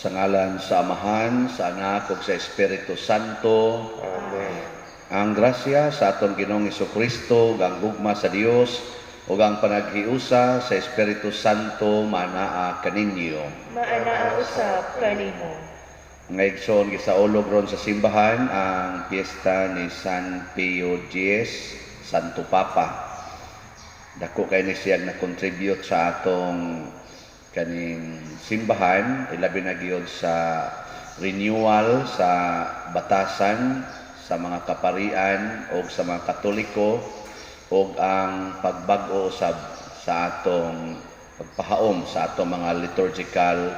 Sa ngalan sa Amahan, sa Anak ug sa Espiritu Santo. Amen. Ang grasya sa atong Ginoong Kristo, ug ang gugma sa Dios, ug ang panaghiusa sa Espiritu Santo maanaa kaninyo. Maanaa usab kanimo. Mga igsoon, gisaulog ron sa simbahan ang piyesta ni San Pio X, Santo Papa. Dako kay ni siya na contribute sa atong kaning simbahan, ilabi na gyud sa renewal sa batasan sa mga kaparian o sa mga Katoliko o ang pagbag-o usab sa atong pagpahaom sa atong mga liturgical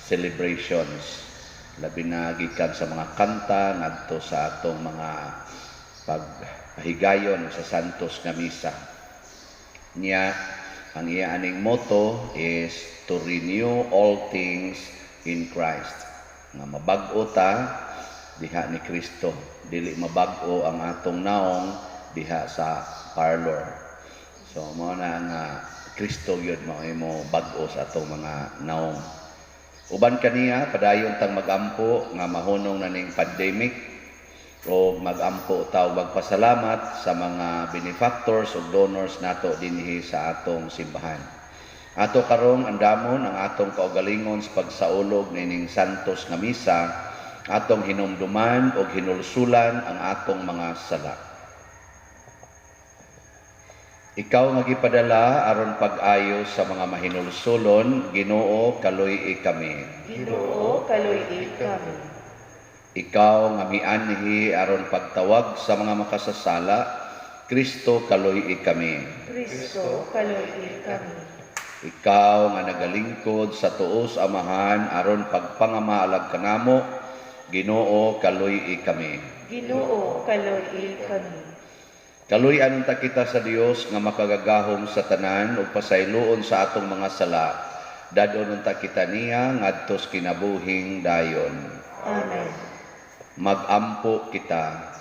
celebrations, labi na gikan sa mga kanta ngadto sa atong mga pagpahigayon sa Santos nga Misa niya. Ang iya aning motto is to renew all things in Christ, nga mabag-o ta diha ni Kristo, dili mabag-o ang atong naong diha sa parlor. So mao na nga Kristo gyud mao mo bag-o sa atong mga naong. Uban kaniya, padayon tang magampo nga mahunong na ning pandemic o magampo ta ug magpasalamat sa mga benefactors ug donors nato dinhi sa atong simbahan. Ato karong andamon ang atong kaugalingon sa pagsaulog nining Santos nga Misa, atong hinumduman ug hinulsulan ang atong mga sala. Ikaw nga gipadala aron pag-ayo sa mga mahinulsulon, Ginoo, kaluy-i kami. Ginoo, kaluy-i kami. Ikaw nga mianhi aron pagtawag sa mga makasasala, Kristo, kaluy-i kami. Kristo, kaluy-i kami. Ikaw nga nagalingkod sa tuos Amahan aron pagpangamaalag kanamo, Ginoo, kaluy-i kami. Ginoo, kaluy-i kami. Kaluy-an ta kita sa Dios nga makagagahom sa tanan ug pasayloon sa atong mga sala. Dad-on unta kita niya ngadto sa kinabuhing dayon. Amen. Magampo kita.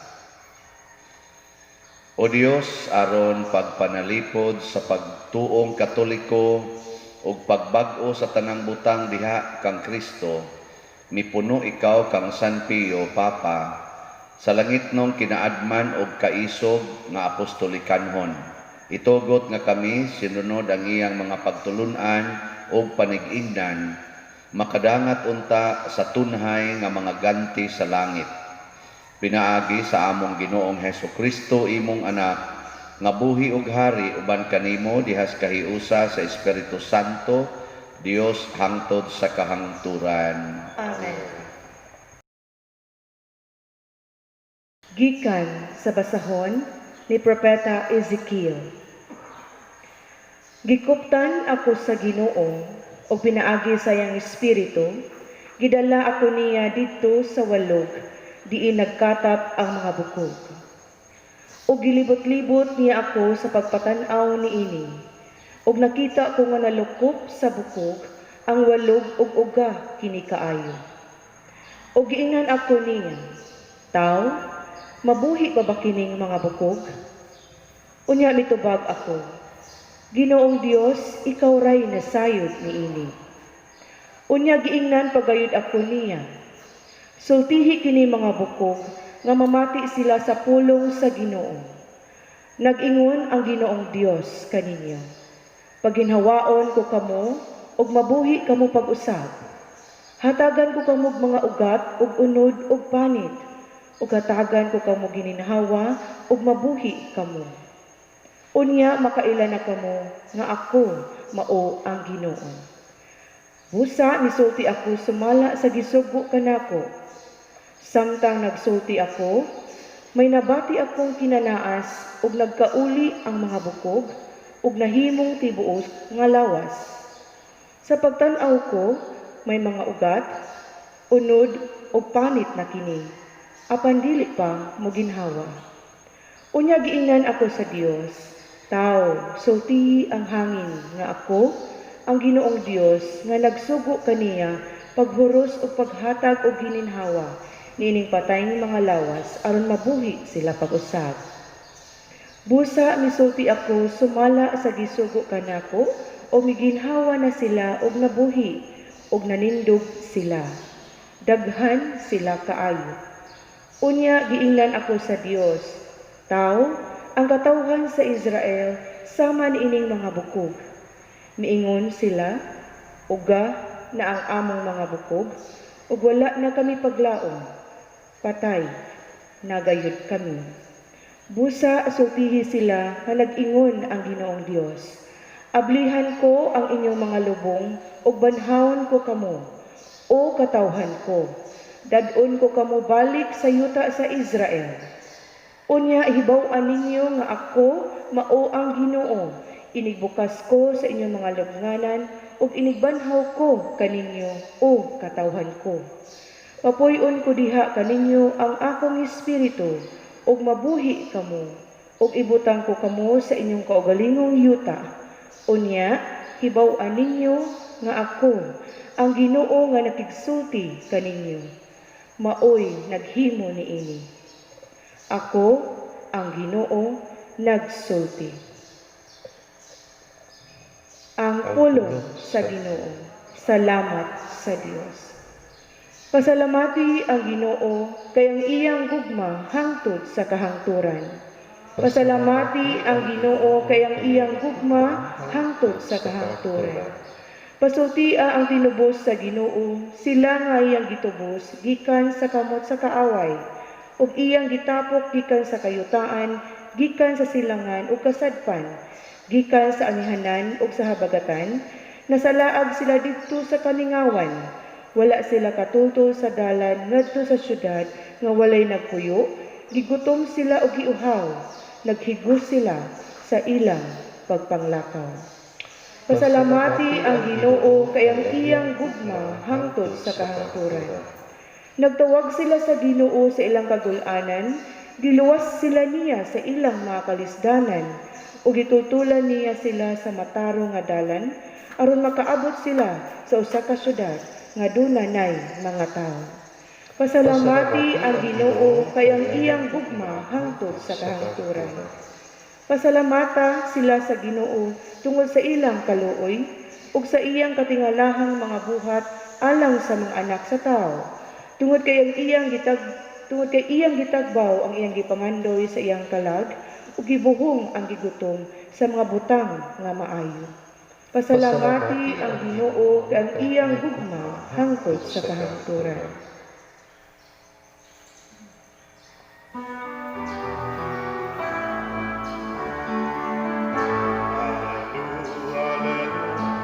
O Dios, aron pagpanalipod sa pagtuong Katoliko ug pagbag-o sa tanang butang diha kang Kristo, mipuno ikaw kang San Pio Papa sa langitnong kinaadman ug kaisog nga apostolikanhon. Itugot nga kami sinunod ang iyang mga pagtulun-an ug panig-ingnan, makadangat unta sa tunhay nga mga ganti sa langit. Pinaagi sa among Ginoong Hesus Kristo, imong anak, nga buhi ug hari uban kanimo dihas kahiusa sa Espiritu Santo, Dios hangtod sa kahangturan. Amen. Gikan sa basahon ni Propeta Ezekiel. Gikuptan ako sa Ginoo ug pinaagi sa iyang espiritu, gidala ako niya didto sa walog diin nagkatap ang mga bukog. Ug gilibot-libot niya ako sa pagpatan-aw niini. Ug nakita ko nga nalukop sa bukog ang walog ug uga kini kaayo. Ug giingnan ako niya, "Taw, mabuhi pa ba kining mga bukog?" Unya mitubag ako, "Ginoong Dios, ikaw ray nasayod niini." Unya giingnan pagayod ako niya, "Sultihi kini mga bukog nga mamati sila sa pulong sa Ginoo. Nag-ingon ang Ginoong Dios kaninyo: Paginhawaon ko kamo ug mabuhi kamo pag-usab. Hatagan ko kamo og mga ugat ug unod ug panit, ug hatagan ko kamo gininhawa ug mabuhi kamo. Unya makaila na kamo nga ako mao ang Ginoo." Busa misulti ako sumala sa gisugo kanako. Samtang nagsulti ako, may nabati akong kinanaas ug nagkauli ang mga bukog ug nahimong tibuok nga lawas. Sa pagtan-aw ko, may mga ugat, unod ug panit na kini, apan dili pa moginhawa. Unya giingnan ako sa Dios, "Taw, sultihi ang hangin nga ako, ang Ginoong Dios, nga nagsugo kaniya paghuros ug paghatag og gininhawa niining patayng mga lawas aron mabuhi sila pag-usab." Busa misulti ako sumala sa gisugo kanako o miginhawa na sila og nabuhi. ug nanindog sila. Daghan sila kaayo. Unya giingnan ako sa Dios, "Taw, ang katawhan sa Israel sama niining mga bukog. Miingon sila, 'Uga na ang among mga bukog, ug wala na kami paglaom. Patay na gayud kami.' Busa sultihi sila nga nag-ingon ang Ginoong Dios: Ablihan ko ang inyong mga lubong ug banhawon ko kamo, o katawhan ko. Dad-on ko kamo balik sa yuta sa Israel. Unya hibaw-an ninyo nga ako mao ang Ginoo. Inigbukas ko sa inyong mga lubnganan ug inigbanhaw ko kaninyo, o katawhan ko. Papuy-on ko diha kaninyo ang akong espiritu ug mabuhi kamo, ug ibutang ko kamo sa inyong kaugalingong yuta. Unya hibaw-an ninyo nga ako ang Ginoo nga nakigsulti kaninyo, maoy naghimo niini. Ako ang Ginoo nagsulti." Ang pulong sa Ginoo. Salamat sa Dios. Pasalamati ang Ginoo kay ang iyang gugma hangtod sa kahangturan. Pasalamati ang Ginoo kay ang iyang gugma hangtod sa kahangturan. Pasultia ang tinubos sa Ginoo, sila nga iyang gitubos gikan sa kamot sa kaaway ug iyang gitapok gikan sa kayutaan, gikan sa silangan ug kasadpan, gikan sa amihanan ug sa habagatan. Nasalaag sila didto sa kamingawan. Wala sila katultol sa dalan ngadto sa syudad nga walay nagpuyo. Gigutom sila ug giuhaw. Naghigos sila sa ilang pagpanglakaw. Pasalamati ang Ginoo kay ang iyang gugma hangtod sa kahangturan. Nagtawag sila sa Ginoo sa ilang kagul-anan, giluwas sila niya sa ilang mga kalisdanan, ug gitultulan niya sila sa matarong nga dalan aron makaabot sila sa usa ka syudad nga duna nay mga tawo. Pasalamati ang Ginoo kay ang iyang gugma hangtod sa kahangturan. Pasalamata sila sa Ginoo tungod sa ilang kaluoy ug sa iyang katingalahang mga buhat alang sa mga anak sa tawo. Tungod kay iyang gitagbaw ang iyang gipangandoy sa iyang kalag ug gibuhong ang gigutom sa mga butang nga maayo. Pasalamati ang Ginoo kay ang iyang gugma hangtod sa kahangturan.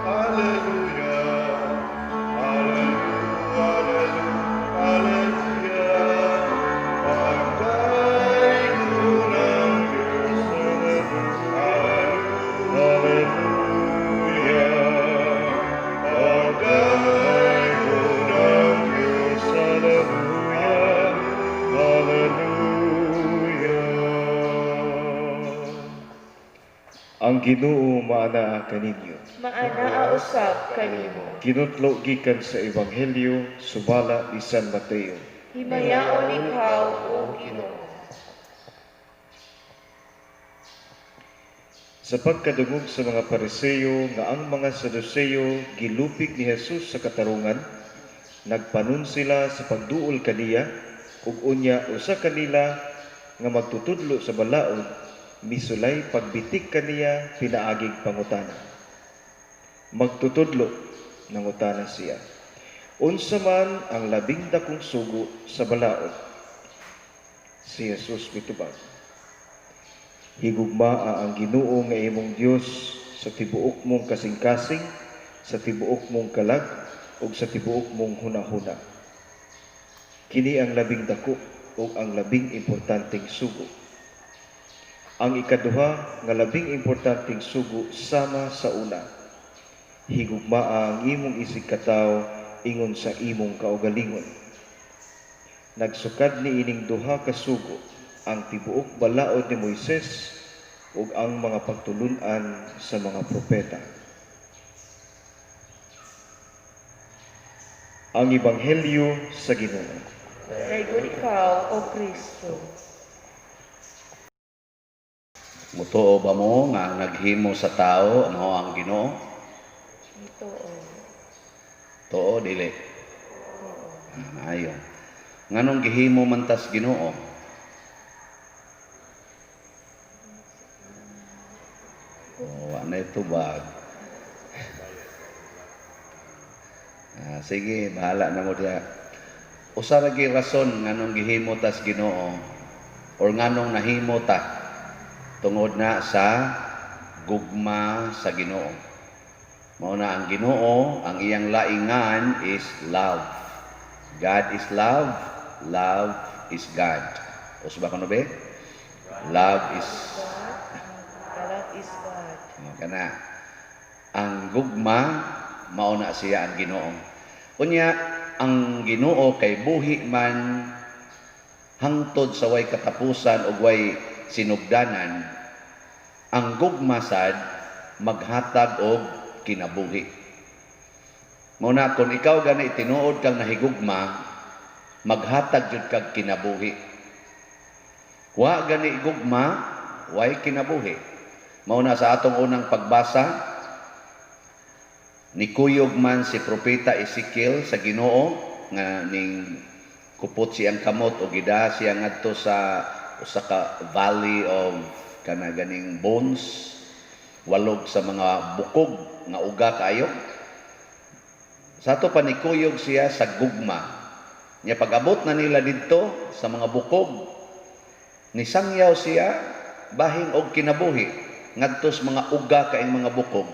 Alleluia, alleluia, alleluia, pagdaygon ang Diyos, alleluia, pagdaygon ang Diyos, alleluia, alleluia. Ang Ginoo maanaa kaninyo. Maanaa usab kanimo. Kinutlo gikan sa Ebanghelyo sumala ni San Mateo. Himayaon ikaw, O Ginoo. Sa pagkadungog sa mga Pariseo nga ang mga Saduceo gilupig ni Jesus sa katarungan, nagpanon sila sa pagduol kaniya, ug unya usa kanila nga magtutudlo sa balaod misulay pagbitik kaniya pinaagig pangutana. "Magtutudlo," nangutana siya, "unsa man ang labing dakong sugo sa balaod?" Si Jesus mitubag, "Higugmaa ang Ginoo nga imong Dios sa tibuok mong kasing-kasing, sa tibuok mong kalag, ug sa tibuok mong hunahuna. Kini ang labing dako ug ang labing importanteng sugo. Ang ikaduha nga labing importanteng sugo sama sa una: Higugmaa ang imong isigkatawo ingon sa imong kaugalingon. Nagsukad niining duha ka sugo ang tibuok balaod ni Moises ug ang mga pagtulun-an sa mga propeta." Ang Ebanghelyo sa Ginoo. Daygon ikaw, O Kristo. Mutuo ba mo nga ang naghimo sa tao mao ang Ginoo? Mutuo. Tuo, dili? Ah, maayo. Nganong gihimo man tas Ginoo? Oh, wa na tubag. Ah, sige, bahala na mo diha. Usa ra gyud rason nganong gihimo tas Ginoo or nganong nahimo ta, tungod na sa gugma sa Ginoo. Mao na ang Ginoo, ang iyang laingan is love. God is love, love is God. Usa ba kuno be? Love is God. Love is God. Oh, kana. Ang gugma, mao na siya ang Ginoo. Unya ang Ginoo kay buhi man hangtod sa way katapusan ug way sinugdanan. Ang gugma sad maghatag og kinabuhi. Mao na kung ikaw gani tinuod kang nahigugma, maghatag jud kag kinabuhi. Wa gani gugma, way kinabuhi. Mao na sa atong unang pagbasa, nikuyog man si Propeta Ezekiel sa Ginoo nga ning kupot siyang kamot o gidaa siya ngadto sa usa ka valley of kana ganing bones, walog sa mga bukog nga uga kaayo. Sa ato pa nikuyog siya sa gugma. Nya pag-abot na nila didto sa mga bukog, nisangyaw siya bahin og kinabuhi ngadto sa mga uga kaing mga bukog.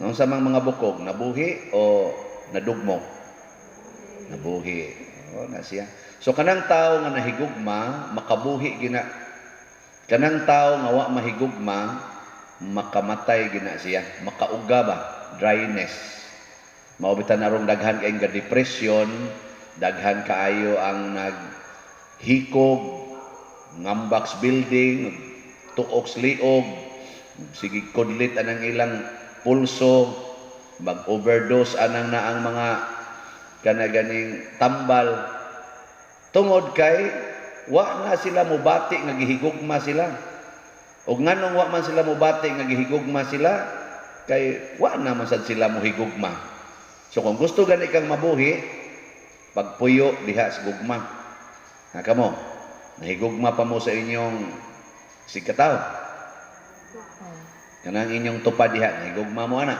Noon sa mga bukog, nabuhi o nadugmok? Nabuhi. O, na siya. So kanang tao nga nahigugma, makabuhi gina. Kanang tao nga wa mahigugma, makamatay gina siya. Makauga ba? Dryness. Mao bitan arong daghan kaayong depression, daghan kaayo ang naghikog, ngambak building, tuok liog, sige kudlit anang ilang pulso, mag-overdose anang na ang mga kanaganing tambal. Tungod kay wa na sila mobati nga gihigugma sila. Og nganong wa man sila mobati nga gihigugma sila, kay wa na man sad sila mohigugma. So kung gusto gani kang mabuhi, pagpuyo diha sa gugma. Na kamo, nahigugma pa mo sa inyong sikataw. Kanang inyong tupad diha, nahigugma mo ana.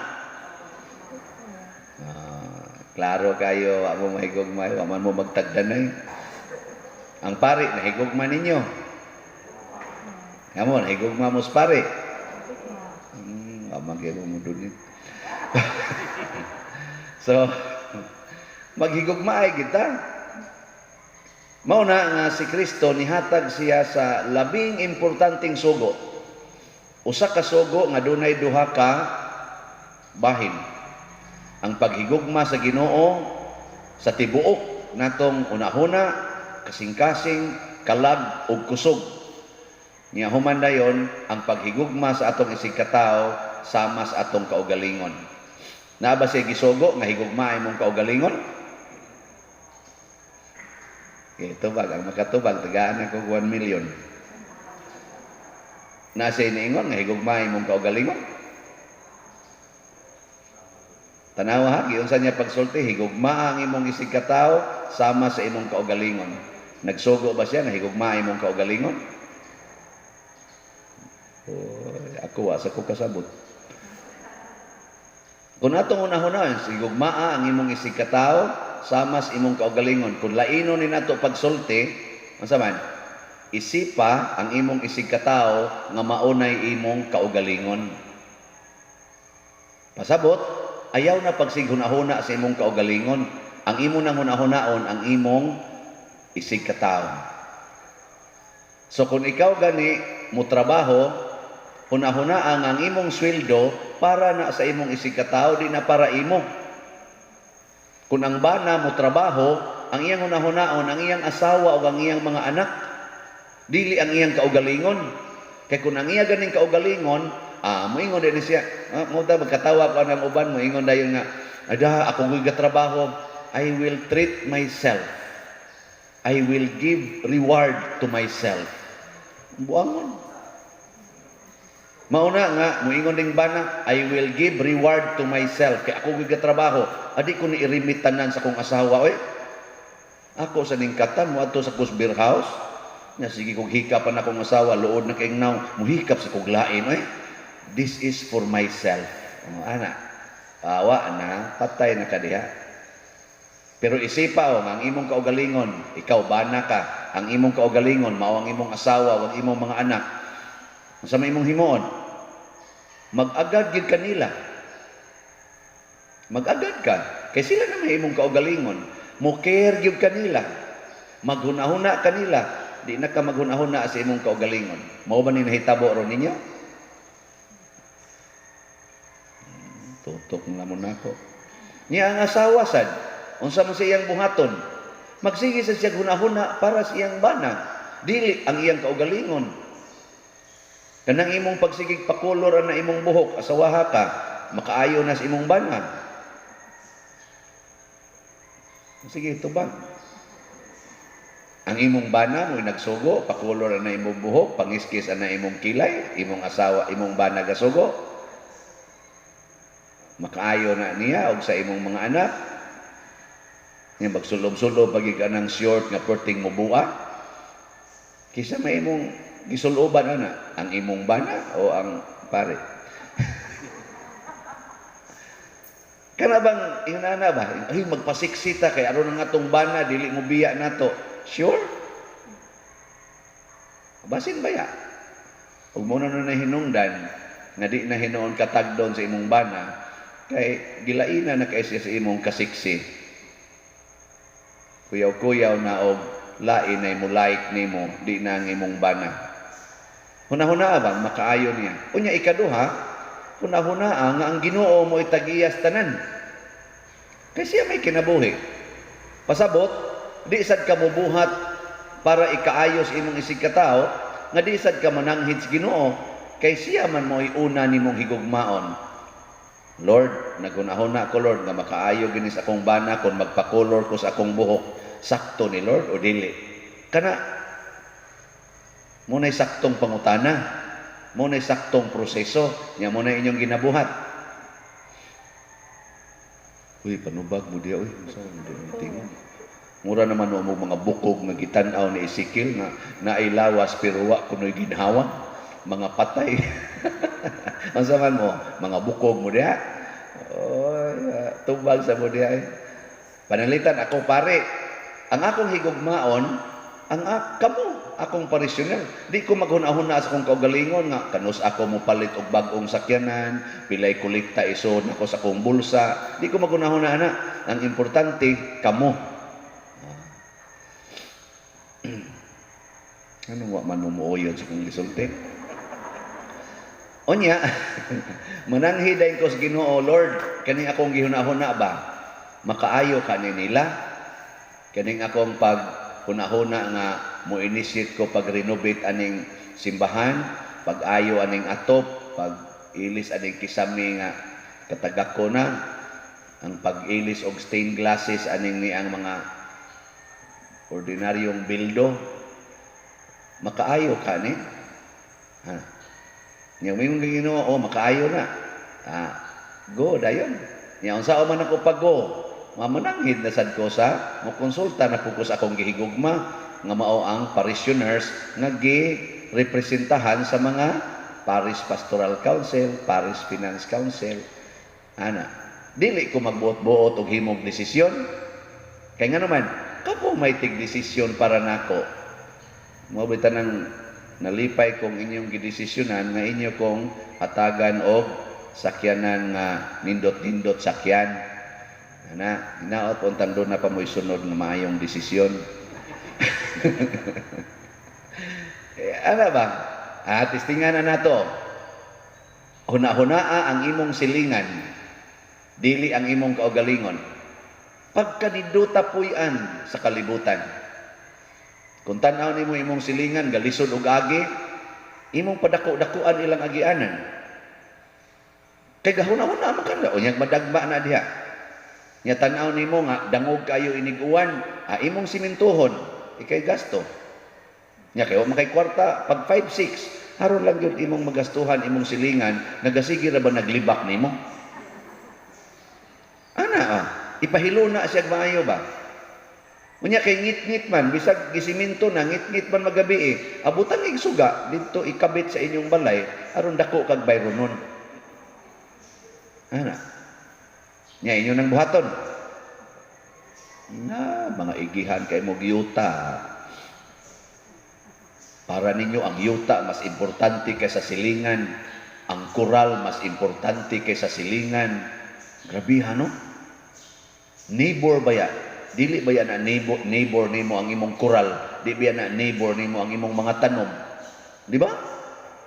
Klaro kayo, wa mo mahigugma, wa man mo magtagdanay. Ang pari, nahigugma ninyo. Kamo, nahigugma mo sa pari. Wa man kayo mo dun. So, maghigugma ay kita. Mao na nga si Kristo nihatag siya sa labing importanteng sugo. Usa ka sugo nga dunay duha ka bahin. Ang paghigugma sa Ginoo sa tibuok natong unahuna, kasing-kasing, kalag ug kusog. Nya human dayon ang paghigugma sa atong isigkatawo sama sa atong kaugalingon. Naa ba siya gisugo nga higugma imong kaugalingon? Okay, tubag ang makatubag tagaan ako 1 million. Naa siya niingon nga higugma imong kaugalingon? Tanawa ha, giunsa niya pagsulti, higugma ang imong isigkatawo sama sa imong kaugalingon. Nagsugo ba siya nga higugma imong kaugalingon? Oh, ako wa sa ko kasabot. Kung atong unahuna, higugmaa ang imong isigkatawo sama sa imong kaugalingon. Kung laino ni nato pagsulti, unsa man? Isipa ang imong isigkatawo nga maunay imong kaugalingon. Pasabot, ayaw na pagsighunahuna sa imong kaugalingon. Ang imo nang hunahunaon ang imong isigkatawo. So kung ikaw gani mo trabaho, hunahunaan ang imong sweldo para na sa imong isigkatawo, di na para imo. Kung ang bana mo trabaho, ang iyang hunahunaon, ang iyang asawa o ang iyang mga anak, dili ang iyang kaugalingon. Kay kung ang iya ganing kaugalingon, moingon din siya, mo ta magkatawa ko ng uban, moingon dayon nga, ada ako gyud gatrabaho, I will treat myself. I will give reward to myself. Buangon. Mauna nga moingon ning bana, "I will give reward to myself kay ako gigatrabaho, adi ko ni i-remit tanan sa akong asawa oy." Ako sa ningkatan moadto sa Kusbeer House. Nya sige kog hikap pa na akong asawa, luod na kay naw, muhikap sa kog lain oy. This is for myself. Oh, ana. Awa na, patay na ka diha. Pero isipa o, ang imong kaugalingon, ikaw bana ka, ang imong kaugalingon, mao ang imong asawa, ang imong mga anak. Unsa may imong himuon? Mag-agad gyud kanila. Mag-agad ka. Kay sila na may imong kaugalingon. Mo-care gyud kanila. Maghuna-huna kanila. Di na ka maghuna-huna sa imong kaugalingon. Mao ba ni nahitabo ron ninyo? Tutok na mo nako. Niya ang asawa sad. Unsa man sa iyang buhaton? Magsige sa siya hunahuna para sa iyang bana. Dili ang iyang kaugalingon. Kanang imong pagsigig pakulor na imong buhok, asawaha ka, makaayo na sa imong bana. Sige, tubag. Ang imong bana mo'y nagsugo, pakulor na imong buhok, pangiskis na imong kilay, imong asawa, imong bana gasugo. Makaayo na niya og sa imong mga anak. Nya magsulob-sulob pagig anang short nga perting mobua. Kisa may imong gisuloban ana, ang imong bana o ang pare. Kana bang inana ba? Ay, magpasiksita kay aron ang atong bana dili mo biya nato. Sure? Basin ba ya? Ug mo na na hinungdan nga di na hinuon katagdon sa imong bana kay gilaina na kay siya sa imong kasiksi. Kuyaw-kuyaw na og lain ay mo like nimo, di na ang imong bana. Hunahuna bang makaayo niya. Unya ikaduha, hunahuna nga ang Ginoo mo itagiyas tanan. Kay siya may kinabuhi. Pasabot, di sad ka mobuhat para ikaayos imong isig katao, nga di sad ka mananghid sa Ginoo, kay siya man mo'y una nimong higugmaon. Lord, naghunahuna ko, Lord, nga makaayo gini sa akong bana kung magpakolor ko sa akong buhok. Sakto ni Lord o dili? Kana mo na'y saktong pangutana, mo na'y saktong proseso, nya mo na inyong ginabuhat. Uy, panubag mo diya, uy, unsa mo diya tingog. Mura naman mo mga bukog nga gitan-aw ni Ezekiel nga naay lawas pero wa kunoy ginhawa, mga patay. Unsa man mo, mga bukog mo diha. Oy, tubag sa mo diha. Eh. Pananglitan ako pare, ang akong higugmaon, ang kamo, akong parishioner. Di ko maghuna-huna sa akong kaugalingon nga kanus ako mo palit og bag-ong sakyanan, pilay kolekta isod nako sa akong bulsa. Di ko maghuna-huna ana. Ang importante kamo. Anong wa man mo muoyon sa akong gisulti? Unya, mananghid ko sa Ginoo, Lord, kaning akong gihuna-huna ba? Makaayo ka ni nila? Kaning akong pag hunahuna nga mo-initiate ko pag-renovate aning simbahan, pag-ayo aning atop, pag-ilis aning kisame nga katagak ko na, ang pag-ilis og stained glasses aning ni ang mga ordinaryong bildo, makaayo ka ni? Ha? Nya mo Ginoo, oh, makaayo na. Ah, go dayon. Nya unsa man ako pag-go? Mamananghid na sad ko sa mokonsulta na po ko sa akong gihigugma nga mao ang parishioners nga gi-representahan sa mga Parish Pastoral Council, Parish Finance Council. Ana, dili ko magbuot-buot og himog desisyon. Kay nga naman, kako may tig desisyon para nako. Mao bitaw nang nalipay kong inyong gidesisyonan nga inyo kong hatagan og sakyanan nga nindot-nindot sakyan. Ana, hinaot untang doon na pa mo'y sunod nga maayong desisyon. Eh, ana ba? Ah, testingan na nato. Huna-hunaa ang imong silingan, dili ang imong kaugalingon. Pagkaniduta puy-an sa kalibutan. Kung tan-aw nimo imong silingan, galisod og agi, imong padako-dakuan ilang agianan. Kay gahuna-huna man kanila, unyag madagba na diha. Nya tan-aw nimo nga dangog kayo inig-uwan, imong simintuhon, ikay gasto. Nya kay wa man kay kwarta pag 5-6, Aron lang gyud imong magastuhan imong silingan, nagasige ra ba naglibak nimo? Ana ah, ipahiluna siya maayo ba? Unya kay ngit-ngit man, bisag gisiminto na, ngit-ngit man magabi eh. Abutan ig suga didto, ikabit sa inyong balay aron dako kag bayronon. Ana. Nya inyo nang buhaton. Na mga igihan kay mo yuta. Para ninyo ang yuta mas importante kaysa silingan. Ang koral mas importante kaysa silingan. Grabe no? Neighbor ba ya? Dili ba ya na neighbor, neighbor nimo ang imong koral? Di ba ya na neighbor nimo ang imong mga tanom? Di ba?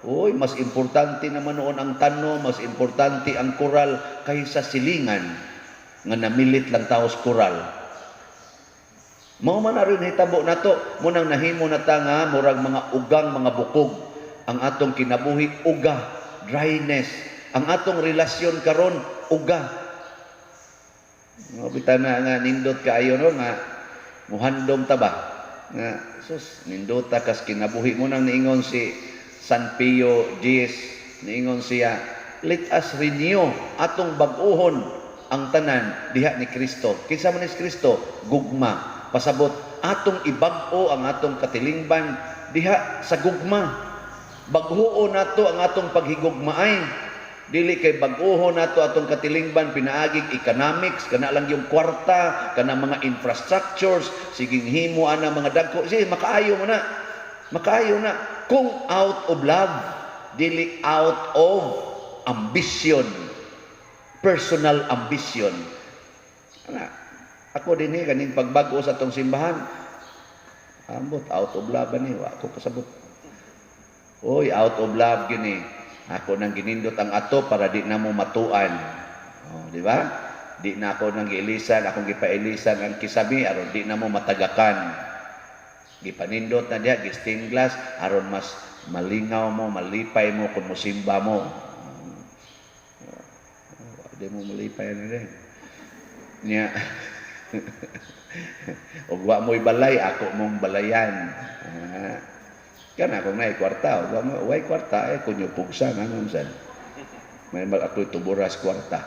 Uy, mas importante naman noon ang tanom, mas importante ang koral kaysa silingan nga namilit lang tao sa koral. Mao man na rin hitabo nato, munang nahimo na ta nga murag mga ugang mga bukog. Ang atong kinabuhi uga, dryness. Ang atong relasyon karon uga. Nga bitaw na nga nindot kaayo no, nga muhandom ta ba? Nga sus, nindota kas kinabuhi mo. Nang niingon si San Pio X, niingon siya, "Let us renew," atong bag-uhon ang tanan diha ni Kristo. Kinsa man is Kristo? Gugma. Pasabot atong ibag-o ang atong katilingban diha sa gugma. Bag-uon nato ang atong paghigugmaay. Dili kay bag-uhon nato atong katilingban pinaagig economics, kana lang yung kwarta, kana mga infrastructures, siging himo ana mga dagko. Sige, makaayo mo na. Makaayo na kung out of love, dili out of ambition, personal ambition. Ana, ako din eh, kaning pagbago sa atong simbahan, ambot, out of love ani, wa ako kasabot. Oy, out of love gini. Ako nang ginindot ang ato para di na mo matuan. Oh, di ba? Di na ako nang giilisan, akong gipailisan ang kisami aron di na mo matagakan. Gipanindot na diha, gi-stained glass aron mas malingaw mo, malipay mo kung musimba mo. Di mo malipay na rin. Nya. Ug wa mo'y balay, ako mong balayan. Ah. Kana kung naay kwarta, ug wa mo way kwarta eh kunyo pugsa nganon sad. May mag ako'y tuburas kwarta.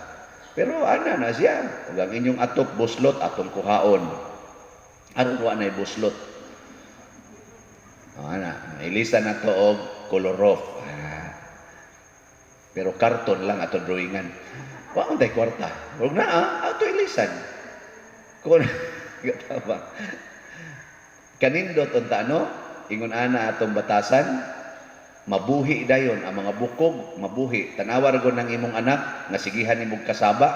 Pero ana na siya. Ug ang inyong atop buslot, atong kuhaon. Aron wa nay buslot. O, ana, ilisan na to og color off. Ah. Pero karton lang ato drawingan. Wa man tay kwarta. Ug naa, ato ilisan. Kung ba? Kanindot unta no, ingon ana atong batasan, mabuhi dayon ang mga bukog, mabuhi. Tanawa ra gud ng imong anak nga sigihan nimong kasaba.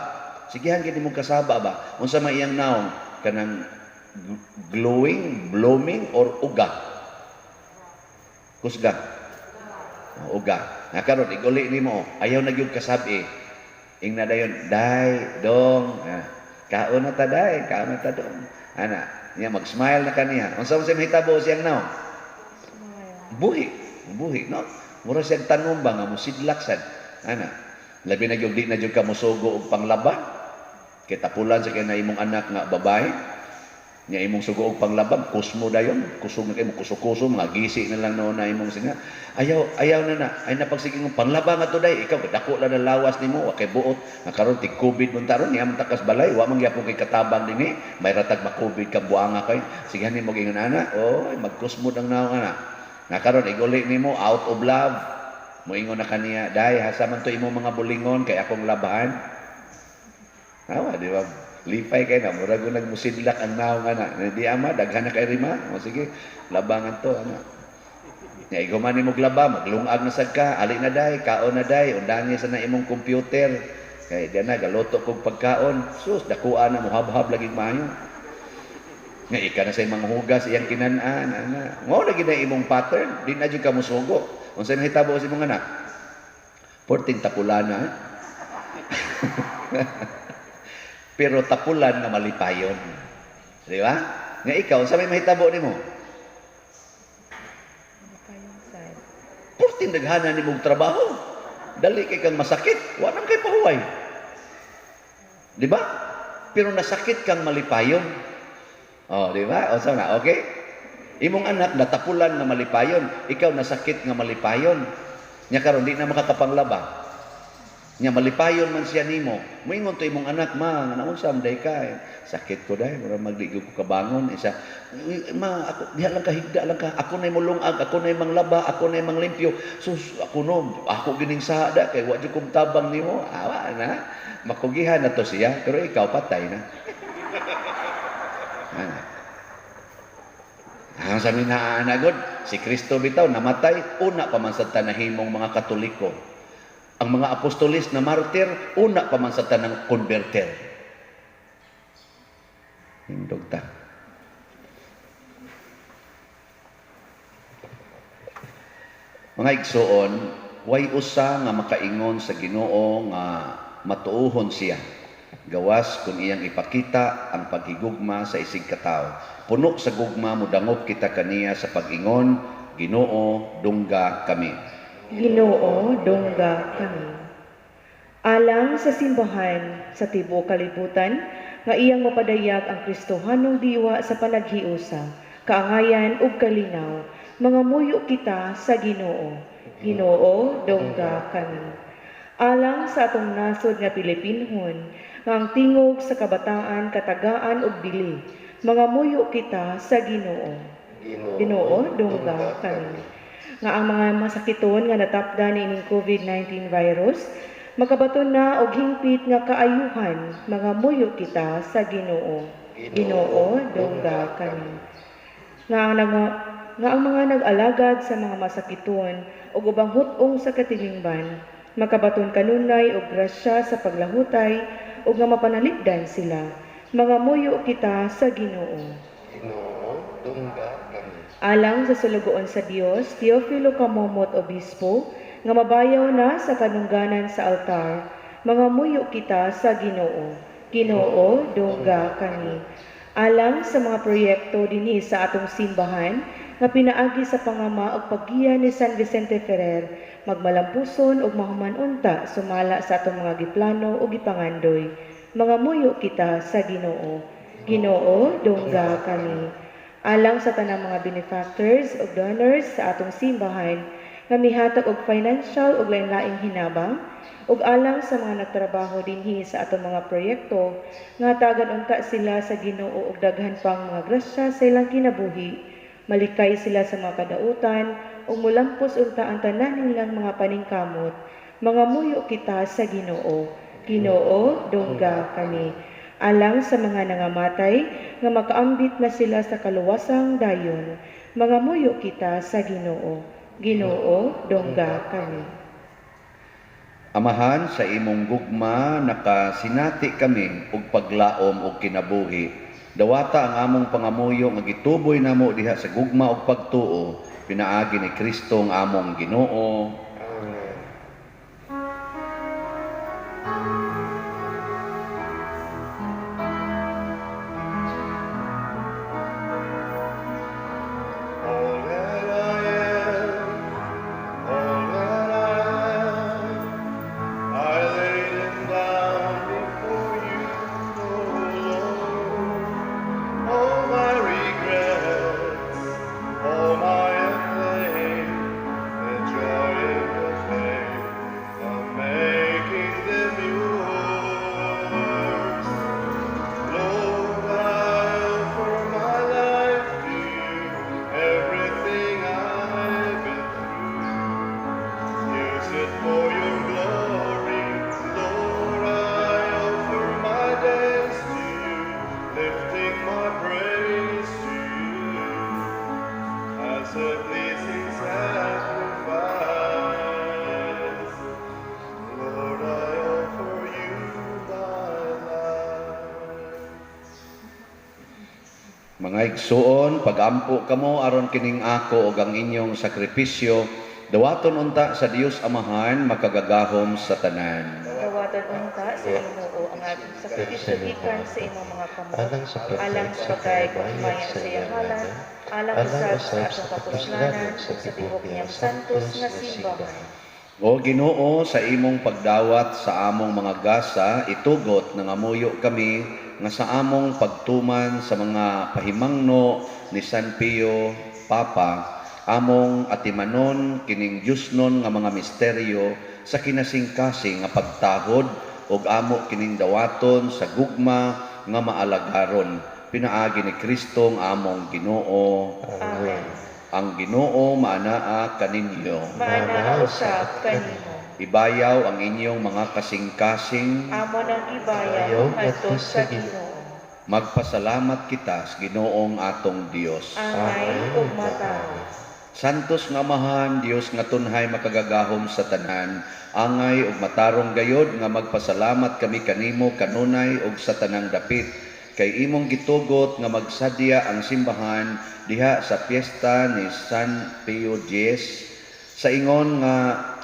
Sigihan gid nimong kasaba ba? Unsa man iyang naong, kanang glowing, blooming or uga? Kusga. Oh, uga. Nga karon iguli nimo, ayaw na gyud kasabi. Ingna dayon, "Day, dong, ah, kaon na ta day, kaon na ta dong." Ana, niya mag-smile na kaniya. Unsa man siya mahitabo siyang naong? Buhi, buhi, no? Mura siyang tanom ba nga musidlak sad. Ana, labi na gyud di na gyud ka mosugo og panglaba. Kay tapulan sa kay na imong anak nga babae. Nya imong sugo og panglaba, kusmo dayon, kusog na kay mo, kuso-kuso, mga gisi na lang noon na imong singa. Ayaw, ayaw na na. Ay napagsige ng panglaba nga to day, ikaw dako lang ang lawas nimo, wa kay buot. Nga karon tig COVID man taron, niya man takas balay, wa man gyapon kay katabang dinhi, may ratag ma-COVID ka, buanga kay. Sige nimo ingon ana, oy, magkusmod ang naong ana. Nga karon iguli nimo out of love. Moingon na kaniya, "Day, hasa man to imong mga bulingon kay akong labahan?" Awa, di ba? Lipay kay na, murag ko nagmusidlak ang naong ana. Di ama, daghan na kay rima. O sige, labangan to, ana. Nya ikaw man nimo laba, maglungag na sad ka, "Ali na day, kaon na day, undangi sa na imong computer. Kay di na galuto kog pagkaon." Sus, dakuan na muhabhab lagi maayo. Nga ika na sa imong hugas iyang kinan-an, ana. Mao lagi na imong pattern, di na jud ka musugo. Unsa mahitabo sa imong anak? Porting tapulana. Eh? Pero tapulan nga malipayon. Di ba? Nga ikaw, sa may mahitabo nimo? Malipayon sad. Porting daghanan nimong trabaho. Dali kay kang masakit, wa nang kay pahuway. Di ba? Pero nasakit kang malipayon. Oh, di ba? O na, okay? Imong anak natapulan nga malipayon, ikaw nasakit nga malipayon. Nya karon di na makakapanglaba. Nya malipayon man siya nimo. Moingon to imong anak, "Ma, nga naunsa man day ka?" "Sakit ko day, mura magdi ko kabangon." Isa, "Ma, ako diha lang ka, higda lang ka. Ako nay mulungag, ako nay manglaba, ako nay manglimpyo. Sus, ako no, ako gining sada kay wa jud kong tabang nimo." Awa na. Makugihan na to siya, pero ikaw patay na. Ah. Ang sa na god, si Kristo bitaw namatay, una pa man sa tanahimong mga Katoliko. Ang mga apostolis na martir, una pa man sa tanang converter. Hindog ta. Mga igsoon, way usa nga makaingon sa Ginoo nga matuohon siya. Gawas kung iyang ipakita ang paghigugma sa isig katawo. Puno sa gugma modangop kita kaniya sa pag-ingon, "Ginoo, dungga kami." Ginoo, dungga kami. Alang sa simbahan sa tibuok kalibutan nga iyang mapadayag ang Kristohanong diwa sa panaghiusa, kaangayan ug kalinaw, mangamuyo kita sa Ginoo. Ginoo, dungga kami. Alang sa atong nasod nga Pilipinhon, nga ang tingog sa kabataan katagaan ug bili, mangamuyo kita sa Ginoo. Ginoo, dungga kami. Nga ang mga masakiton nga natapda niining COVID-19 virus, makabaton na og hingpit nga kaayuhan, mangamuyo kita sa Ginoo. Ginoo, dungga kami. Nga ang mga nag-alagad sa mga masakiton ug ubang hut-ong sa katilingban, makabaton kanunay og grasya sa paglahutay ug nga mapanalipdan sila, mangamuyo kita sa Ginoo. Ginoo, dungga kami. Alang sa sulugoon sa Dios, Teofilo Camomot Obispo, nga mabayaw na sa kanungganan sa altar, mangamuyo kita sa Ginoo. Ginoo, dungga kami. Alang sa mga proyekto dinhi sa atong simbahan, nga pinaagi sa pangama ug paggiya ni San Vicente Ferrer, magmalampuson ug mahuman unta sumala sa atong mga giplano ug gipangandoy, mangamuyo kita sa Ginoo. Ginoo, dungga kami. Alang sa tanang mga benefactors ug donors sa atong simbahan nga mihatag og financial ug lain-laing hinabang, ug alang sa mga nagtrabaho dinhi sa atong mga proyekto nga hatagan unta sila sa Ginoo og daghan pang mga grasya sa ilang kinabuhi, malikay sila sa mga kadautan ug molampos unta ang tanan nilang mga paningkamot, mangamuyo kita sa Ginoo. Ginoo, dungga kami. Alang sa mga nangamatay nga makaambit na sila sa kaluwasang dayon, mangamuyo kita sa Ginoo. Ginoo, dungga kami. Amahan, sa imong gugma nakasinati kami og paglaom og kinabuhi. Dawata ang among pangamuyo nga gituboy namo diha sa gugma og pagtuo, pinaagi ni Kristo ang among Ginoo. Amen. All that I am, all that I am, I lay them down before you, oh Lord. All my regrets, all my acclaim, the joy and the pain of making them yours. Lord, I offer my life to you, everything I've been through. Use it for your glory, Lord. I offer my days to you, lifting my praise to you as a pleasing sacrifice. Lord, I offer you my life. Mga igsuon, pagampo kamo aron kining ako ug ang inyong sakripisyo dawaton unta sa Dios Amahan makagagahom sa tanan. Dawatan unta sa Ginoo ang atong sakripisyo gikan sa imong mga kamot. Alang sa Alang sa pagkahigugmayan sa iyang ngalan, alang usab sa atong kapuslanan ug sa tibuok niyang santos nga simbahan. O Ginoo, sa imong pagdawat sa among mga gasa, itugot nangamuyo kami nga sa among pagtuman sa mga pahimangno ni San Pio Papa, among atimanon kining Diyosnon nga mga misteryo sa kinasingkasing nga pagtahod ug amo kining dawaton sa gugma nga maalagaron pinaagi ni Kristo ang among Ginoo. Amen. Ang Ginoo maanaa kaninyo. Maanaa usab kanimo. Ibayaw ang inyong mga kasingkasing. Amo nang ibayaw ngadto sa Ginoo. Magpasalamat kita sa Ginoong atong Dios. Angay ug matarong. Santos nga Amahan, Dios nga tunhay makagagahom sa tanan, angay ug matarong gayod nga magpasalamat kami kanimo kanunay ug sa tanang dapit, kay imong gitugot nga magsadya ang simbahan diha sa piyesta ni San Pio X, sa ingon nga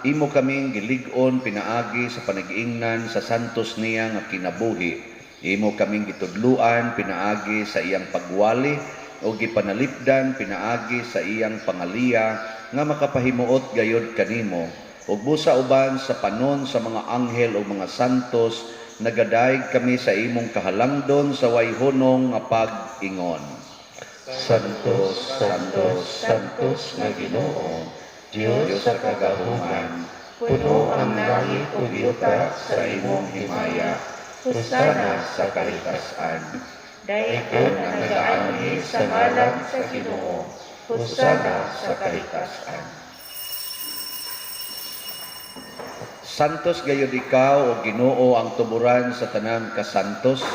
imo kaming gilig-on pinaagi sa panagiingnan sa santos niya nga kinabuhi. Imo kaming gitudluan pinaagi sa iyang pagwali o gipanalipdan pinaagi sa iyang pangaliya nga makapahimuot gayod kanimo. Ug busa uban sa panon sa mga anghel o mga santos, nagadayeg kami sa imong kahalangdon sa way hunong nga pag-ingon. Santos, Santos, Santos nga Ginoo, Dios sa kagahuman, puno ang langit ug yuta sa imong himaya. Hosana sa kahitasan. Daygon nga nagaanhi sa ngalan sa Ginoo. Hosana sa kahitasan. Santos gayud ikaw o Ginoo ang tuburan sa tanang kasantos.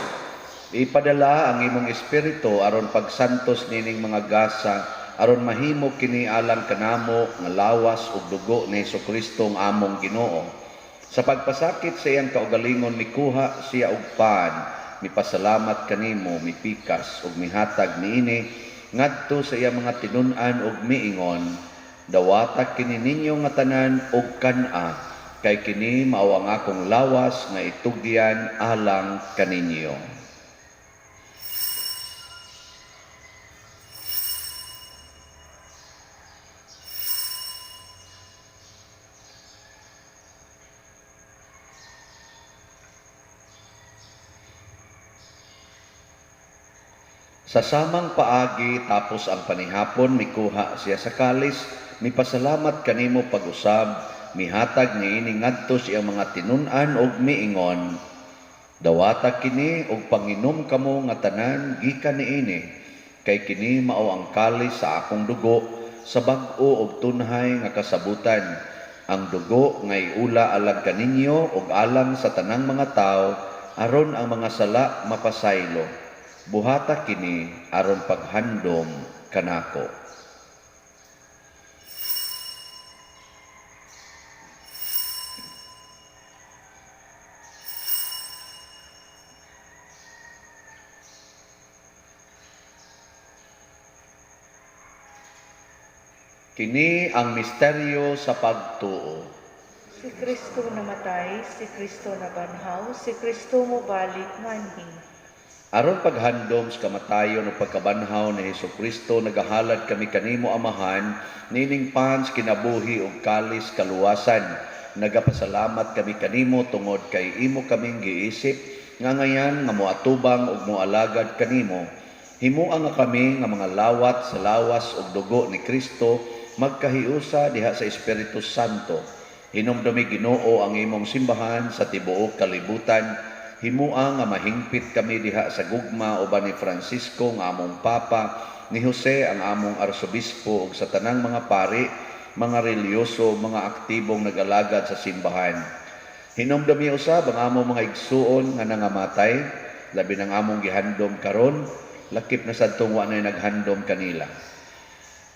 Ipadala ang imong espiritu aron pagsantos nining mga gasa, aron mahimo kini alang kanamo nga lawas ug dugo ni Hesukristo ang among Ginoo. Sa pagpasakit sa iyang kaugalingon mikuha siya og pan, mipasalamat kanimo, mipikas ug mihatag niini ngadto sa iyang mga tinun-an ug miingon, dawata kini ninyo nga tanan og kan-a, kay kini mao ang akong lawas nga itugyan alang kaninyo. Sa samang paagi tapos ang panihapon, mikuha siya sa kalis, mipasalamat kanimo pag-usab, mihatag niini ngadto sa iyang mga tinun-an ug miingon, dawata kini ug panginom kamo nga tanan gikan niini, kay kini mao ang kalis sa akong dugo sa bag-o ug tunhay nga kasabutan, ang dugo nga iula alang kaninyo ug alang sa tanang mga tawo aron ang mga sala mapasaylo. Buhata kini aron paghandom kanako. Kini ang misteryo sa pagtuo. Si Kristo namatay, si Kristo nabanhaw, si Kristo mobalik nganhi. Aron paghandom sa kamatayon ug pagkabanhaw ni Hesukristo, nagahalad kami kanimo Amahan, nining pans kinabuhi ug kalis kaluwasan. Nagapasalamat kami kanimo tungod kay imo kaming giisip nga ngayan nga moatubang ug moalagad kanimo. Himoa nga kami nga mga lawat sa lawas ug dugo ni Kristo magkahiusa diha sa Espiritu Santo. Hinumdumi Ginoo ang imong simbahan sa tibuok kalibutan. Himoa nga mahingpit kami diha sa gugma uban ni Francisco nga among Papa, ni Jose ang among Arsobispo ug sa tanang mga pari, mga relihiyoso, mga aktibong nagalagad sa simbahan. Hinumdumi usab ang among mga igsuon nga nangamatay, labi ng among gihandom karon, lakip na sadtong wa nay naghandom kanila.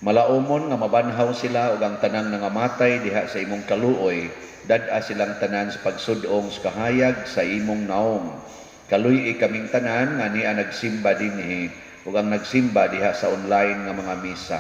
Malaumon nga mabanhaw sila ug ang tanang nangamatay diha sa imong kaluoy, dad-a silang tanan sa pagsudong sa kahayag sa imong naong. Kaluy-i kaming tanan nga nia nagsimba dinhi ug ang nagsimba diha sa online nga mga misa.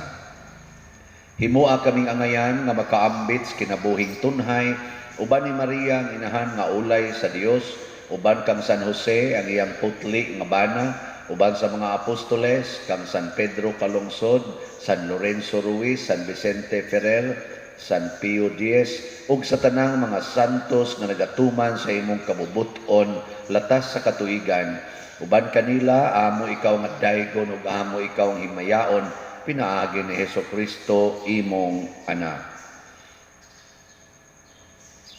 Himoa kaming angayan nga makaambit sa kinabuhing tunhay uban ni Maria ang inahan nga ulay sa Dios, uban kang San Jose ang iyang putli nga bana, uban sa mga apostoles kang San Pedro Calungsod, San Lorenzo Ruiz, San Vicente Ferrer, San Pio X, ug sa tanang mga santos nga nagatuman sa imong kabubut-on latas sa katuigan. Uban kanila amo ikaw nga daygon ug amo ikaw ang himayaon pinaagi ni Hesukristo imong Anak.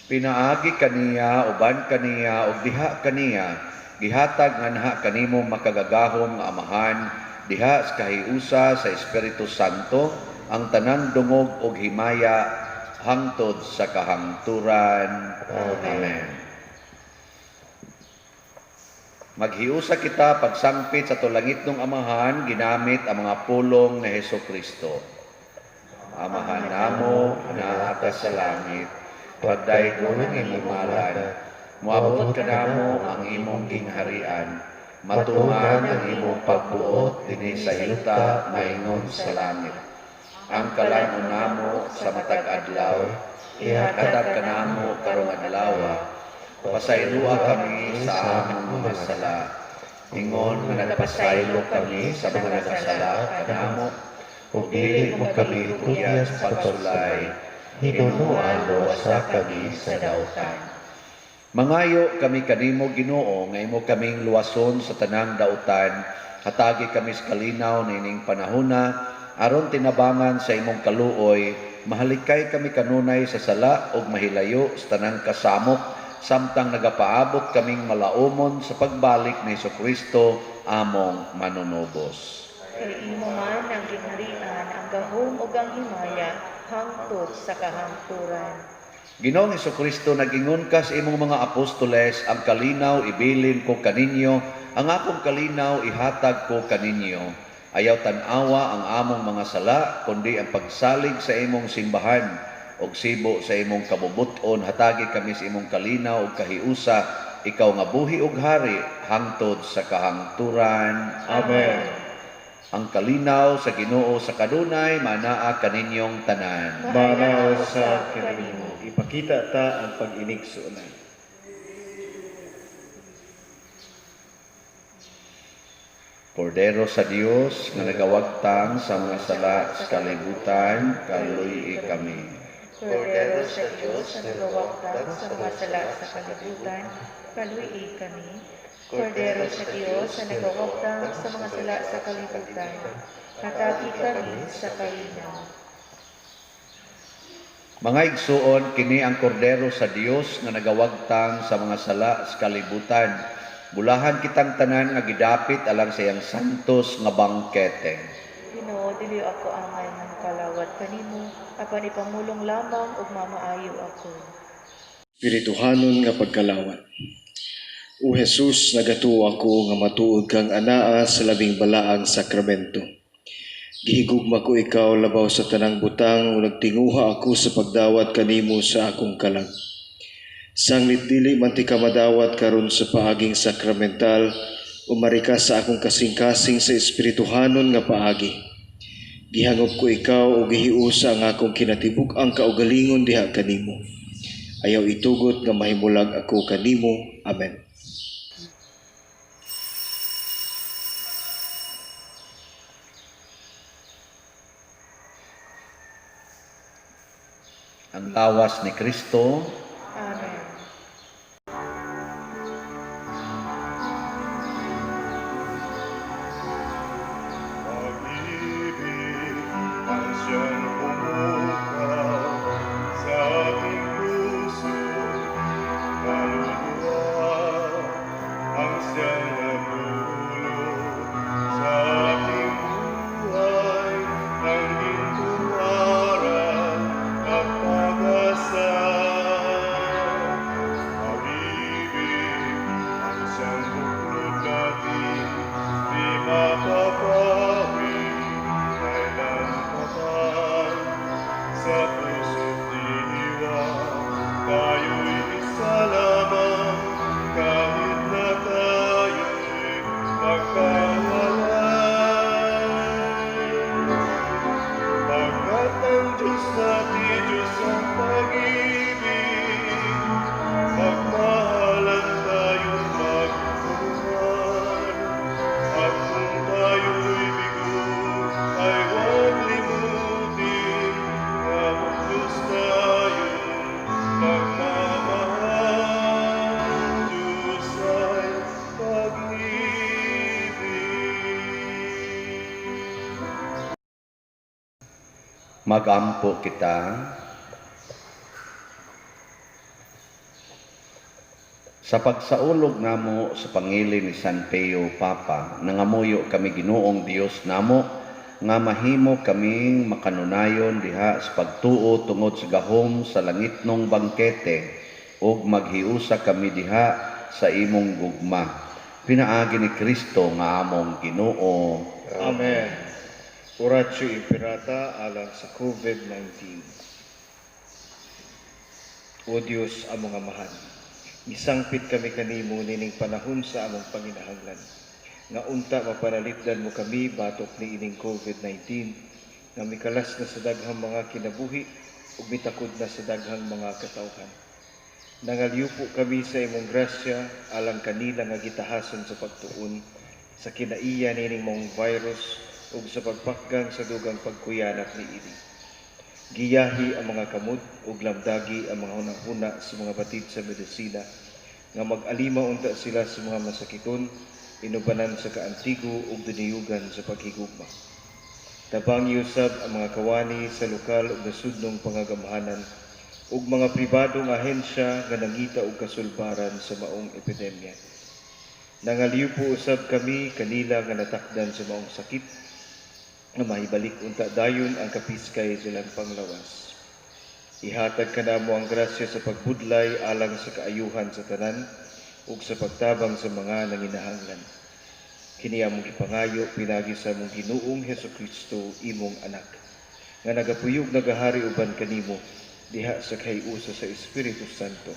Pinaagi kaniya, uban kaniya, ug diha kaniya, gihatag nganha kanimo makagagahom nga Amahan, diha sa kahiusa sa Espiritu Santo, ang tanang dungog ug himaya hangtod sa kahangturan. Amen. Maghiusa kita pagsangpit sa tulangitnong Amahan, ginamit ang mga pulong ni Hesukristo. Amahan namo, naa ka sa langit, pagdaygon ang imong ngalan, moabot kanamo ang imong gingharian, matuman ang imong pagbuot dinhi sa yuta maingon sa langit. Ang kalan-on namo sa matag adlaw, ihatag kanamo karong adlaw. Pasayloa kami sa among mga sala, ingon nga nagpasaylo kami sa mga nagasala kanamo, ug dili mo kami itugyan sa pagsulay, hinunoa luwasa kami sa dautan. Mangayo kami kanimo, Ginoo, nga imo kaming luwason sa tanang dautan. Hatagi kami sa kalinaw niining panahona, aron tinabangan sa imong kaluoy, mahalikay kami kanunay sa sala ug mahilayo sa tanang kasamok, samtang nagapaabot kaming malaumon sa pagbalik ni Hesukristo among Manunubos. Kay imo man ang gingharian, ang gahom ug ang himaya hangtod sa kahangturan. Ginoong Hesukristo, nag-ingon ka sa imong mga apostoles, "Ang kalinaw ibilin ko kaninyo, ang akong kalinaw ihatag ko kaninyo." Ayaw tan-awa ang among mga sala, kundi ang pagsalig sa imong simbahan ug sibo sa imong kabubut-on, hatagi kami sa imong kalinaw ug kahiusa, ikaw nga buhi ug hari hangtod sa kahangturan. Amen. Ang kalinaw sa Ginoo sa kanunay manaa kaninyong tanan. Manaa sa kanimo. Ipakita ta ang pag-inigsuonay. Kordero sa Dios nga nagawagtang sa mga sala sa kalibutan, kaluy-i kami. Kordero sa Dios nga nagawagtang sa mga sala sa kalibutan, kaluy-i kami. Kordero sa Dios nga nagawagtang sa mga sala sa kalibutan, hatagi kami sa kalinaw. Mga igsuon, kini ang Kordero sa Dios nga nagawagtang sa mga sala sa kalibutan. Bulahan kitang tanan nga gidapit alang sa iyang santos nga bangkete. Ginoo, dili ako angay nga mokalawat kanimo, apan ipamulong lamang ug mamaayo ako. Espirituhanon nga pagkalawat. O Jesus, nagatuo ako nga matuod kang anaa sa labing balaang sakramento. Gihigugma ko ikaw labaw sa tanang butang ug nagtinguha ako sa pagdawat kanimo sa akong kalag. Sanglit dili man tika madawat karon sa paaging sakramental, umari ka sa akong kasing-kasing sa espirituhanon nga paagi. Gihangop ko ikaw ug gihiusa ang akong kinatibuk-ang kaugalingon diha kanimo. Ayaw itugot nga mahimulag ako kanimo. Amen. Ang lawas ni Kristo. Amen. Pag-ibig ang siyang pumukaw sa aking puso, kaluluwa ang siyang nagdulot sa aking buhay ng gintuara at pag-asa. Magampo kita. Sa pagsaulog namo sa pangilin ni San Pio Papa, nangamuyo kami, Ginoong Dios namo, nga mahimo kaming makanunayon diha sa pagtuo tungod sa gahom sa langitnong bangkete ug maghiusa kami diha sa imong gugma. Pinaagi ni Kristo nga among Ginoo. Amen. Oratio Imperata alang sa COVID-19. O Dios, among Amahan, misangpit kami kanimo nining panahon sa among panginahanglan, nga unta mapanalipdan mo kami batok niining COVID-19 nga mikalas na sa daghang mga kinabuhi ug mitakod na sa daghang mga katawhan. Nangalyupo kami sa imong grasya alang kanila nga gitahason sa pagtuon sa kinaiya niining maong virus ug sa pagpakgang sa dugang pagkuyanap niini. Giyahi ang mga kamot ug lamdagi ang mga hunahuna sa mga batid sa medisina nga mag-alima unta sila sa mga masakiton, inubanan sa kaantigo ug duniyugan sa paghigugma. Tabangi usab ang mga kawani sa lokal ug nasudnong pangagamhanan ug mga pribadong ahensya nga nangita og kasulbaran sa maong epidemya. Nangalyupo usab kami kanila nga natakdan sa maong sakit nga mahibalik unta dayon ang kapiskay sa ilang panglawas. Ihatag kanamo ang grasya sa pagbudlay alang sa kaayuhan sa tanan ug sa pagtabang sa mga nanginahanglan. Kini among gipangayo pinaagi sa among Ginoong Hesukristo, imong anak, nga nagapuyog nagahari uban kanimo diha sa kahiusa sa Espiritu Santo,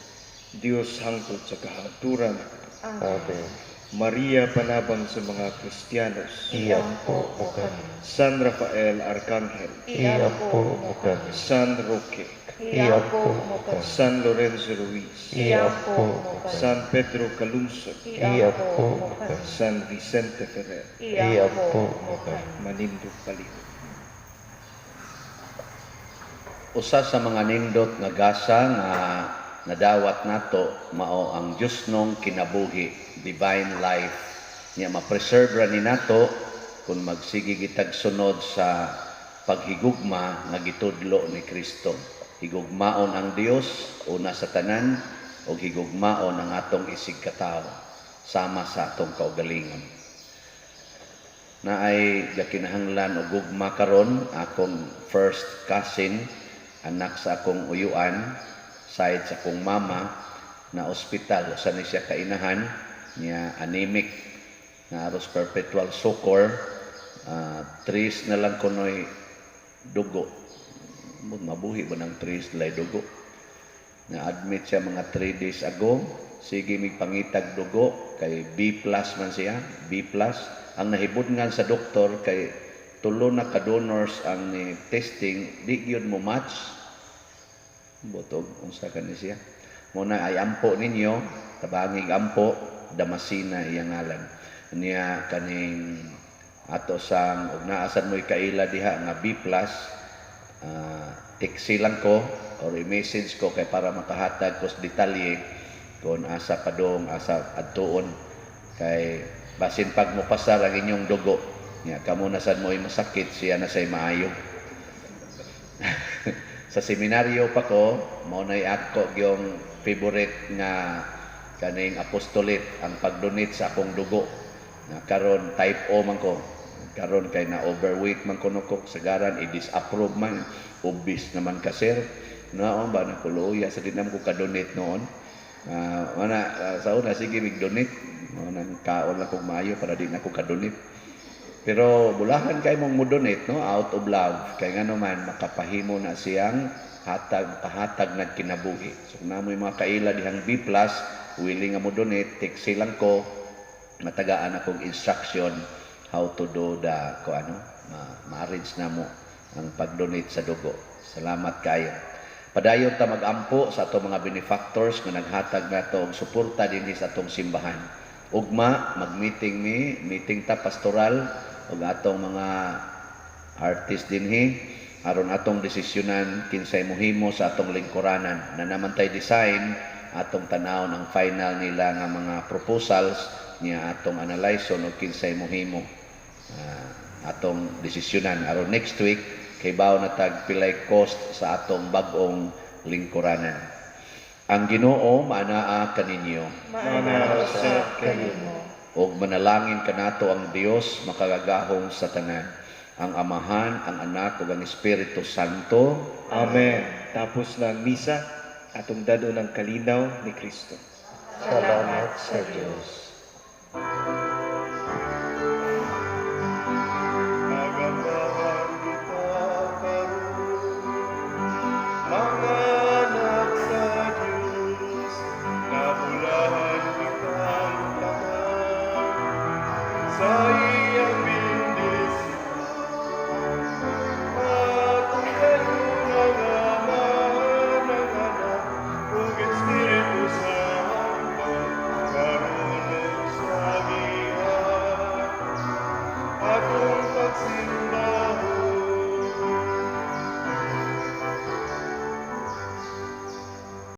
Dios hangtod sa kahangturan. Amen. Maria, panabang sa mga Kristiyanos. Iampo mo kami. San Rafael Arcangel. Iampo mo kami. San Roque. Iampo mo kami. San Lorenzo Ruiz. Iampo mo kami. San Pedro Calungsod. Iampo mo kami. San Vicente Ferrer. Iampo mo kami. Manindog palihog. Usa sa mga nindot nga gasa nga nadawat nato mao ang Diyosnong kinabuhi, divine life. Nya ma-preserve ra ni nato kung magsige kitag sunod sa paghigugma nga gitudlo ni Kristo. Higugmaon ang Dios una sa tanan ug higugmaon ang atong isigkatawo sama sa atong kaugalingon. Naay gakinahanglan og gugma karon akong first cousin, anak sa akong uyuan, side sa akong mama, na ospital usa ni siya kainahan niya, anemic na aros perpetual succor, tres na lang kunoy dugo. Mabuhi ba ng tres lay dugo? Na-admit siya mga 3 days ago. Sige mig pangitag dugo kay B plus man siya, B plus. Ang nahibudngan sa doktor kay tulo na ka donors ang ni testing, di gyud mo match. Botog unsa kani siya. Muna ay ampo ninyo, tabangig ampo, Damasina iyang ngalan. Niya kaning ato sang og naa sad mo'y kaila diha nga B plus, text lang ko or i-message ko kay para makahatag ko sa detalye kung asa padong, asa adtuon, kay basin pag mopasar ang inyong dugo nya kamo na sad mo'y masakit, siya na say maayo. Sa seminaryo pa ko, mao nay ako gyung favorite nga kaning apostolate, ang pag-donate sa akong dugo. Na karon type O man ko. Karon kay na overweight man kuno ko, sagaran i-disapprove man, obese naman ka, sir. Noon ba nakuluya sa di naman ko ka-donate noon. Mana sa una sige mig donate, mao nang kaon lang kog maayo para di na ko ka-donate. Pero bulahan kay mong mo-donate, no, out of love, kay ngano man makapahimo na siyang hatag, pahatag nagkinabuhi. So kung namoy mga kaila dihang B plus, willing nga mo-donate, text lang ko, matagaan akong instruction how to do the ko ano, ma-arrange na mo ang pag-donate sa dugo. Salamat kayo. Padayon ta mag-ampo sa atong mga benefactors nga naghatag nato og suporta dinhi sa atong simbahan. Ugma mag-meeting mi, meeting ta pastoral ug atong mga artist dinhi aron atong desisyonan kinsay mohimo sa atong lingkuranan. Na naman tay design, atong tan-awon ang final nila nga mga proposals niya, atong analyson og kinsay mohimo. Atong desisyonan aron next week Kay na tag pilay cost sa atong bag-ong lingkuranan. Ang Ginoo maanaa kaninyo. Maanaa usab kanimo. Ug manalangin kanato ang Dios makagagahom sa tanan, ang Amahan, ang Anak ug ang Espiritu Santo. Amen. Tapos na ang misa, atong dad-on ang kalinaw ni Kristo. Salamat sa Dios.